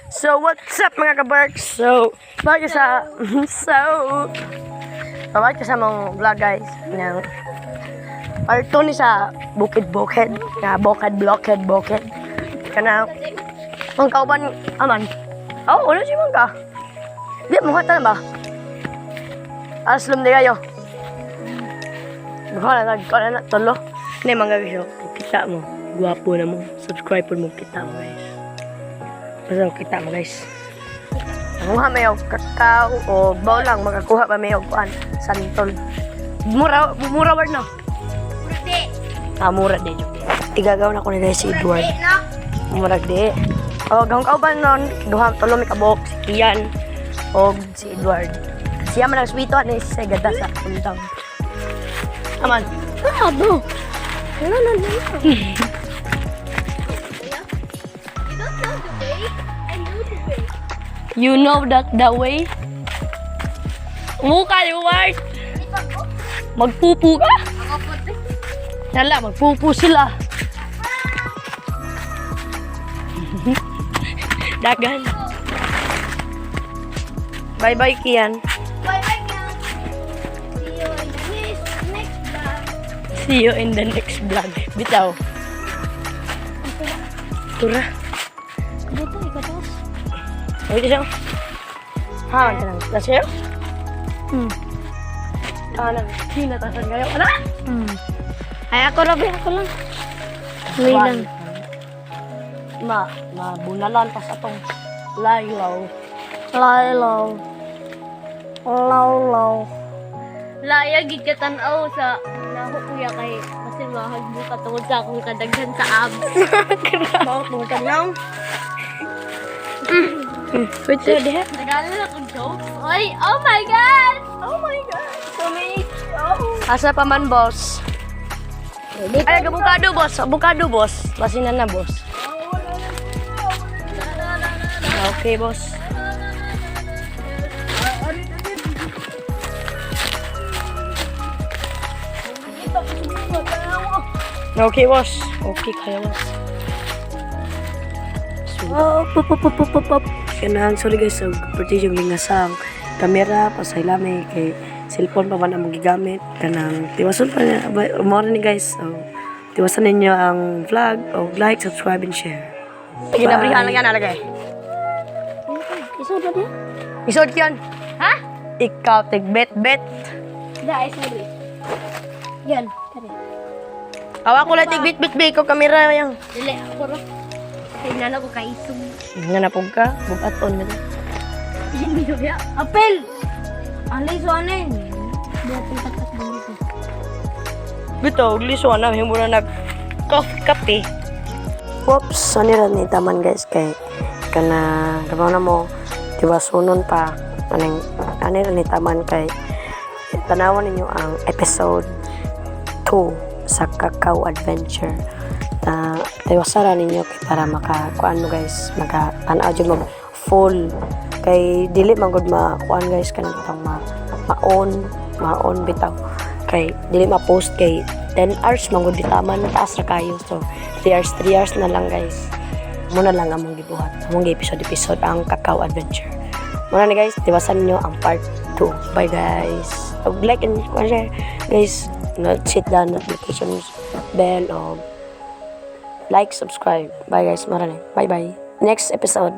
So, what's up, mga kabarks? So, balik sa... So, balik sa mong vlog, guys. Ng part 2 ni sa Bukid-Bukid. Na Bukid, Blockhead, Bukid. Kana, ang kauban, aman. Oh, wala siya man ka. Di, mukha na ba? Aslom di kayo. Mukha na, nagkala na, tulo. Hindi, mga guys, oh, kita mo. Gwapo na mo. Subscribe po mo, kita mo, guys. Basta kita mo, guys. Manguha may og kakao o baw lang makakuha pa may og kuan santol. Mura mura word no. Di. Ah, mura di jud. Igagaw na ko ni guys si Edward. Di, no? Murag di. O gahong kauban nun, duha tulo mi kabuok si Kian og si Edward. Siya man ang sweeto ani sa gada sa undang. Aman. Ah, no. No, no, no, no. You don't know the way. I know the way. You know that the way? Muka, Edward. Di pa ko? Magpupu ka. Ako po. Yala, magpupu sila. Dagan. Bye-bye, Kian. Bye-bye, guys. See you in the next vlog. See you in the next vlog. Bitaw. Tura. Dito, ikatas. Wait siya. Ha, tanang. Nasa siya? Ah, nang hinatasan kayo. Ano? Ay, ako rabi, ako lang. Wait lang. Ma, mabunalan pa sa tong laylaw. Lalo. Lalo. Laya gid ka tan-aw sa nako kuya kay kasi mahagbo ka tungod sa akong kadaghan sa abs. Mao mo kanaw. Wait, sir, diha. Nagala na akong jokes. Oy, oh my God! Oh my God! So many jokes. Asa pa man, boss? Ay, abukado, boss. Abukado, boss. Basinan na, boss. Okay, boss. Okay, boss. Okay, kaya, boss. So, oh, pop, pop, pop, pop, pop. Kanang, sorry guys, so, pati yung lingasang kamera, pasaylami, kay cellphone pa man ang gigamit. Kanang, tiwason pa niya, mo ni guys. So, tiwasan ninyo ang vlog, o like, subscribe, and share. Ginabrihan lang yan, alagay. Isod na niya? Isod yan. Ha? Ikaw, tig bet bet. Da, ay sorry. Yan, kare. Awa ko lang tig bet bet bet, ikaw kamera yang. Dili ako ro. Kay nana ko kay isog. Nga na pug ka, bugaton na. Hindi ko ya. Apel. Ang liso anin. Buhat ang tatas dito. Bitaw, liso na, himo na nag coffee kape. Whoops, ano ra ni taman guys kay kana gabaw na mo tiwasunon pa anang ano ra ni taman kay tanawan ninyo ang episode 2 sa Cacao Adventure. Ta tiwasara ninyo kay para maka kuan mo guys, maka tan-aw jud mo full kay dili man gud ma kuan guys kanang bitang ma ma-on ma-on bitaw kay dili ma-post kay 10 hours man gud taman, taas ra kayo, so 3 hours, 3 hours na lang guys. Muna lang among gibuhat, among episode episode ang Cacao Adventure muna ni guys. Tiwasan niyo ang part 2. Bye guys. Og like and share guys, not hit the notifications bell o like, subscribe. Bye guys, marami. Bye bye, next episode.